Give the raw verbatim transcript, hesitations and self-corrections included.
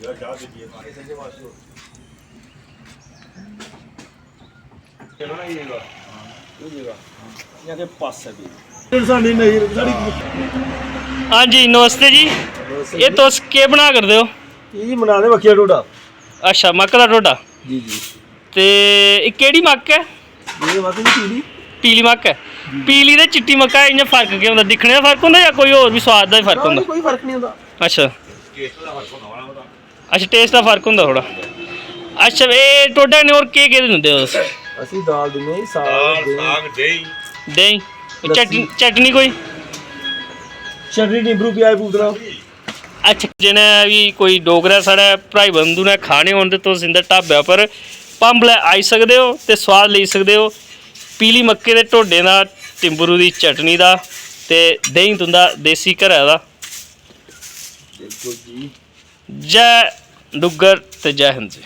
हाँ जी, नमस्ते जी। नमस्ते एह् जी। तुस केह् बना करदे ओ? एह् जी बना दे मक्की दा ढोडा। अच्छा, मक्क दा ढोडा। जी, जी। ते एह् केह्ड़ी मक्क ऐ? एह् मक्क जी पीली। पीली मक्क ऐ। पीली ते चिट्टी मक्का इ'यां फर्क केह् होंदा? दिक्खने दा फर्क होंदा जां कोई होर बी सोआद दा बी फर्क ना, होंदा? कोई फर्क निं होंदा। अच्छा। अच्छा, taste दा फर्क होंदा थोह्ड़ा। अच्छा, एह् ढोडे कन्नै होर केह् केह् दिंदे ओ तुस? असी दाल दिन्ने जी, साग, दाल, देहीं। साग, देहीं। देहीं। लस्सी। चटनी, चटनी कोई? चटनी, निंबरू, प्याज, पूतना। अच्छा, जि'नें बी कोई डोगरा साढ़े भ्राई बंधु ने खाने होन ते तुस इं'दे ढाबे पर भांबले आई सकदे ओ ते सोआद लेई सकदे ओ पीली मक्कें दे ढोडें दा, तिंबरू दी चटनी दा ते देहीं तुं'दा देसी घरै दा। बिल्कुल जी। जय डुग्गर ते जय हिंद जी।